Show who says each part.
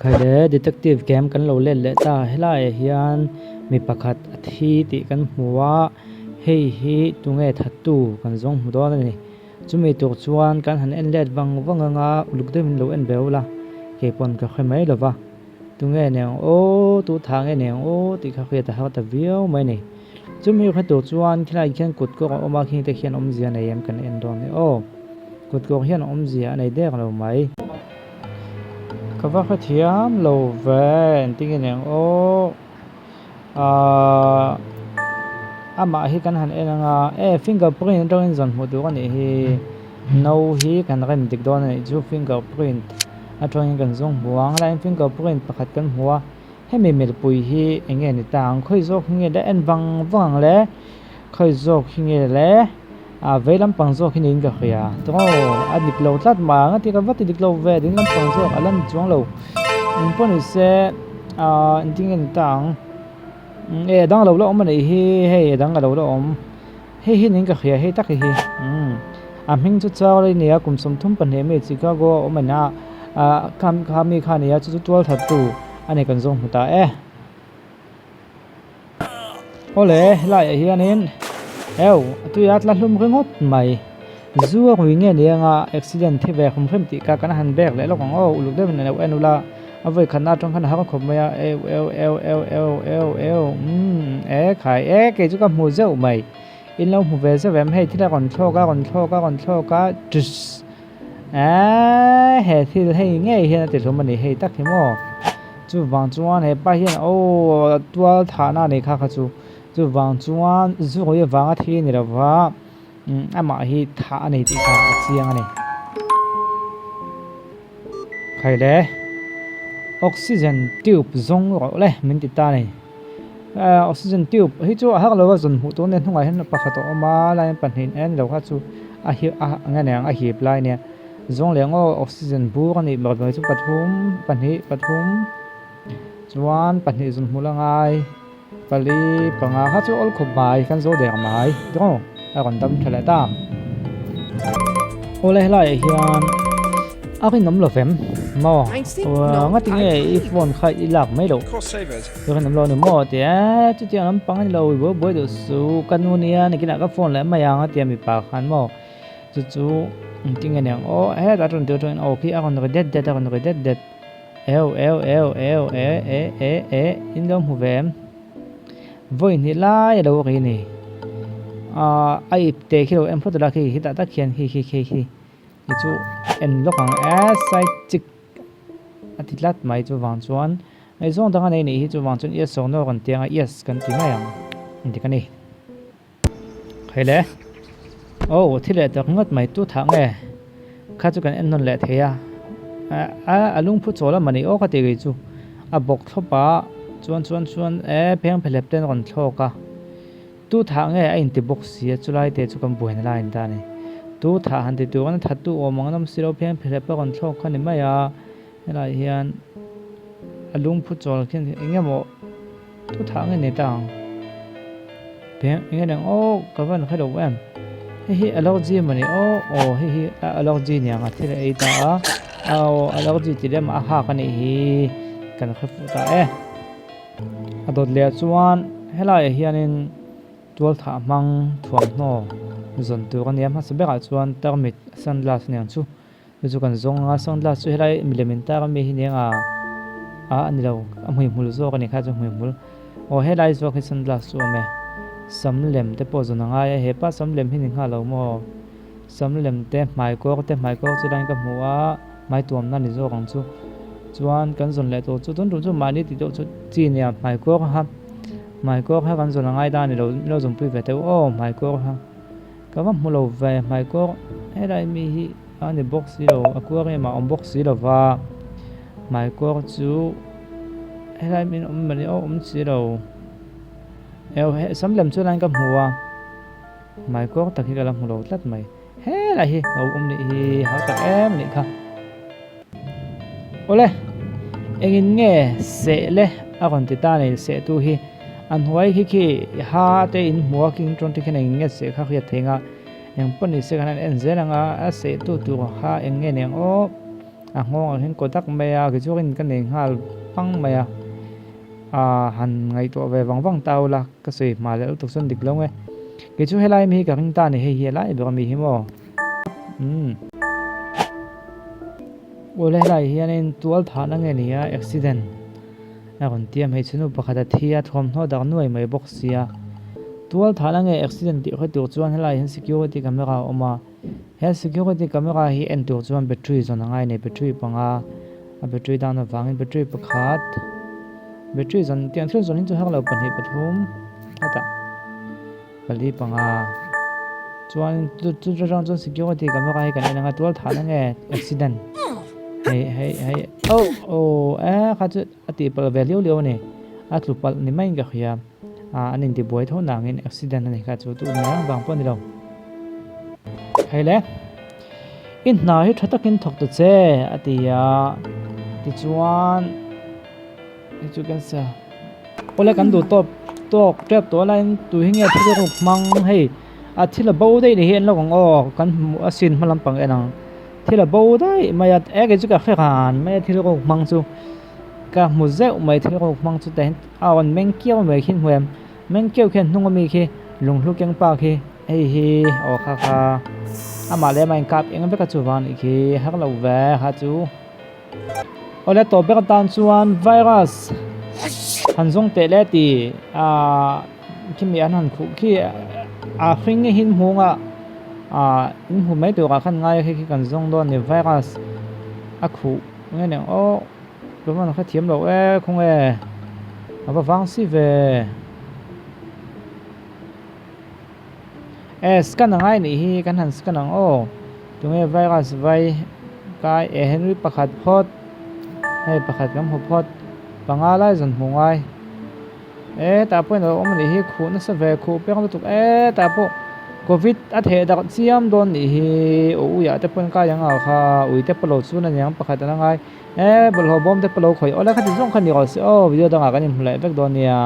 Speaker 1: Khaile detective camp kan lo let leh ta helaiah hian mi pakhat a thi tih kan hmu a hei hi tunge thattu kan zawng hmu dawn a ni chumi tur chuan kan han en let vang vang anga uluk deuhin lo en ve ula keipawn ka hre mai lova tunge nen aw tu thah nge nen aw tih kha hriat a har ta viau mai a ni. Chumi hre tur chuan khilai khian kut kawr a awm a, khing te khian awmzia a nei em kan en dawn ni aw. Kut kawr hian awmzia a nei dek lo mai. Ka va hrethiam lo ve, engtin nge ni ang aw. Ahh amah hi kan han en anga e finger print atangin zawn hmuh tur a nih hi. No hi kan rem dik dawn a nih chu finger print atangin kan zawng hmu ang. Helaiin finger print pakhat kan hmu a. Hemi milpui hi eng nge ni ta ang? Khawi zawk hi nge le en vang vang ang le? Khawi zawk hi nge le? Ah vei lampang zawk hi niin ka hria. Aw a dik lo tlat mai ang a ti ka va ti dik lo ve ding lampang zawk a la ni chuang lo. Eng pawh ni se ah engtin nge ni ta ang? E a dang a lo la awm a nih hi hei a dang a lo la awm. Hei hi niin ka hria hei tak hi hi umm a hming chu Charlie a ni a kum 32 mi Chicago a awm a nia ah kha mi kha a ni a chu chu tual that tu a ni kan zawng hmu ta e. Awle helaiah hianin eu a tui a tla hlum ringawt mai zu a rui nge ni anga accident thi ve hrim hrim tih kha kan han bek leh lawk ang aw uluk deuhin a lo en ula a vawi khatna atang khan a har khawp mai a eu eu eu eu eu eu eu umm e khai e kei chu ka hmu zeuh mai in lo hmu ve zeuh em hei thil a rawn thlawk a rawn thlawk a rawn thlawk a tss eee he thil hei ngei hian a ti hlum a ni hei tak hi maw chuvang chuan hepa hian aw tual thahna a nei kha kha chu chuvang chuan zu hawi avanga thi a ni lova. Amah hi thah a nei tih kha a chiang a ni. Khaile oxygen tube zawng rawh le min ti ta a ni. Oxygen tube hi chu a har lo a zawn hmuh tur nia hnungah hian pakhat a awm a line pahnih en lo kha chu a hi a eng nge a hip lai nia. Zawng leh ngaw oxygen bur a nih ber chu pathum pahnih pathum chuan pahnih zawn hmuh la ngai. Pali panga kha chu awl khawp mai kan zo der mai tiraw a rawn dam tha leh ta. Awle helaiah hian a rinawm lo vem maw ngati nge i phone kha i lak mai loh i rinawm lo ni maw tia chutiang lampang a ni lo i buai buai duh suh ka nu nia nikinah ka phone leh mai ang a tia mipa khan maw chu chu engtin nge niang aw hetah chuan tih atangin aw khi a rawn ri det det a rawn ri det det. Eu eu eu eu e e e e in lo hmu ve em? Vawi hnih lai a lo ri ni. Ahh a ip te khi lo en phawt ula khi khitah tak khian khi khi khi khi khi chu en lawk ang e side chick a ti tlat mai chuvang chuan ngaihzawng dang a nei nih hi chuvang chuan yes or no kan ti anga yes kan ti mai ang dik a ni. Hei le. Oh, thi leh tak ngawt mai tu thah nge. Kha chu kan en nawn leh thei a. A a lungphu chawl a mani aw ka ti kei chu. A bawk thlawp a, chuan chuan chuan e pheng phelep ten rawn thlawk a. Tu thah nge a inti bawk si a, chulai te chu kan buaina lai an ta a ni. Tu thah han ti tur an that tu awm ang an awm si lo, pheng phelep a rawn thlawk kha ni mai a. Helai hian a lungphu chawl khian eng emaw Thu thah nge nei ta ang? Peng eng nge aw ka van hre lo em. Hei hi allergy maw ni aw aw hei hi a allergy niang a thil a ei ta a aw allergy tih lem a hak a nih hi kan hre fuh ta e. A dawt leh ah chuan helaiah hianin tual thah hmang thuamhnaw zawn tur a nia hmasa berah chuan tarmit sunglass aniang chu. Chu chu kan zawng anga sunglass chu helai milem in tar ami hi nia nga ah a nilo a hmuihmul zawk a ni kha chu hmuihmul aw helai zawk hi sunglass chu a awm e sam lem te pawh zawn a ngai a hepa sam lem hi ni nghal lo maw sam lem te hmai kawr te hmai kawr chu laiin ka hmu a hmai tuamna ni zawk ang chu chuan kan zawn leh tur chu tun tum chu mahni tih deuh chu chi nia hmai kawr kha hmai kawr kha kan zawn a ngai ta a ni lo lo zawnpui ve teuh aw hmai kawr kha. Ka va hmu lo ve hmai kawr helai mi hi a ni bawk si lo aquarium ah a awm bawk si lo va hmai kawr chu helai mi awm mah ni aw awm si lo eo he sam lem chu helaiin ka hmu a hmai kawr tak hi ka la hmu lo tlat mai helai hi lo awm nih hi hau tak em nih kha. Awle, engin nge seh le a rawn ti ta nei seh tu hi a hnuai khi khi ha te in hmu a king tawng te khian engin nge seh kha hriat theih anga eng pawh ni se khan an en zel anga a seh tu tur kha eng nge niang aw. A nghawngah hian kaw tak mai a, kechuakin ka nei nghal pang mai a. Aaa han ngaihtuah ve vang vang ta ula, ka sawi hma leh lutuk chuan dik lo nge. Kei chu helai mi hi ka ring ta a ni, hei hi a lai ber ami hi maw? Umm. Awle helai hianin tual thahna nge ni a, accident a rawn ti a, hmeichhe nu pakhat a thi a, thuamhnaw dak nuai mai bawk sia. Tual thahna nge accident tih hre tur chuan helai hian security camera a awm a. He security camera hi en tur chuan battery zawn a ngai a ni, battery panga a battery down avangin battery pakhat battery zawn tiang thil zawn hi chu hak lo pahnih pathum hetah pali panga chuan chu chu atang chuan security camera hi kan en anga tual thah na nge accident hei hei hei oh oh e kha chu a tih palh ve liau liau a ni a tlu palh ni maiin ka hria. Ah an intibuai tho nangin accident a ni kha chu tu mai ang vang pawh a ni lo. Hei le, i hna hi tha takin thawk ta che a ti a, tichuan hei chu kan sa awle kan duh tawp tawk tep tawh laiin tui hi nge thil ruk hmang hei a thil a bo daih ni hi en lawk ang aw kan hmuh a sin hma lampang en ang thil a bo daih mai a e kei chu ka hre ran mai a thil ruk hmang chu. Ka hmu zeuh mai thil ruk hmang chu tah hian a rawn meng kiau mai khi hmu em meng kiau khian hnung ami khi lunghlu keng pa khi hei hi aw kha kha amah leh amah inkap eng vek a chu vang anih khi har lo ve kha chu awle tawp ber atan chuan virus han zawng teh le ti ah khimi an han khuh khi a hring hi hmung a ah in hmu mai turah khan ngai a khi khi kan zawng dawn a ni virus a khuh. Nge nih ang aw Tuman ka thiam lo e khaw nge a va vang si ve e scan a ngai nih hi kan han scan ang aw tunge virus vai kai e Henry pakhat phawt hei pakhat kan hmu phawt panga lai zawn hmu ngai. E tah pawhin a lo awm a nih hi khuh nasa ve khuh pek lutuk e tah pawh covid a theh darh chiam dawn nih hi aw uiah te pawhin kai ang a kha ui te pawh lo chun a niang pakhat an a ngai e bawlhhlawh bawm te pawh lo khawih awle khati zawng kha ni rawh se aw video dangah kan inhmu leh vek dawn nia.